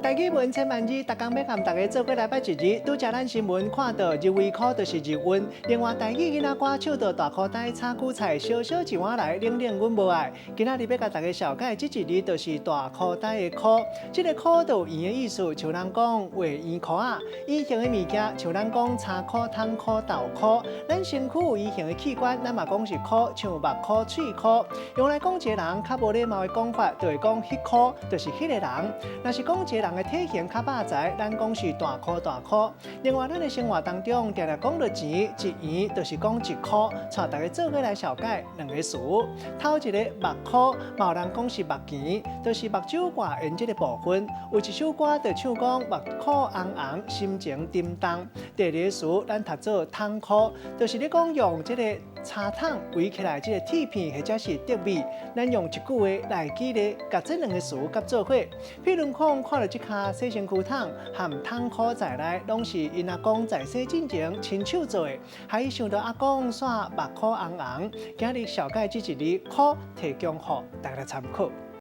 台語文千萬字，逐工欲佮大家做伙來捌一字。拄才咱新聞看到日威箍就是日運。另外台語囡仔歌唱到大箍袋炒韭菜，燒燒一碗來，冷冷阮無愛。今仔日欲共大家紹介這一字，就是大箍袋的箍。這个箍就有圓的意思，像人講畫圓箍仔，圓形的物件，像咱講柴箍、桶箍、豆箍。咱身軀有圓形的器官，咱嘛講是箍，像目箍、喙箍。用來講一个人較無禮貌的講法，就會講彼箍，就是彼个人。若是講一个人的體型較肉臍，咱講是大箍大箍。另外，咱的生活當中，定定講著錢，一圓就是講一箍。帶大家做伙來紹介兩个詞。頭一个目箍，嘛有人講是目墘，就是目睭掛緣這个部分。有一首歌就唱講目箍紅紅，心情沉重。第二个詞，咱讀做桶箍，就是咧講用這个柴桶圍起來這个鐵片或者是竹篾。咱用一句話來舉例，共這兩个詞佮做伙。譬如講，看著這跤洗身軀桶含桶箍在內，攏是𪜶阿公在世進前親手做的。予伊想著阿公煞目箍紅紅。今日紹介這一字箍，提供予大家參考。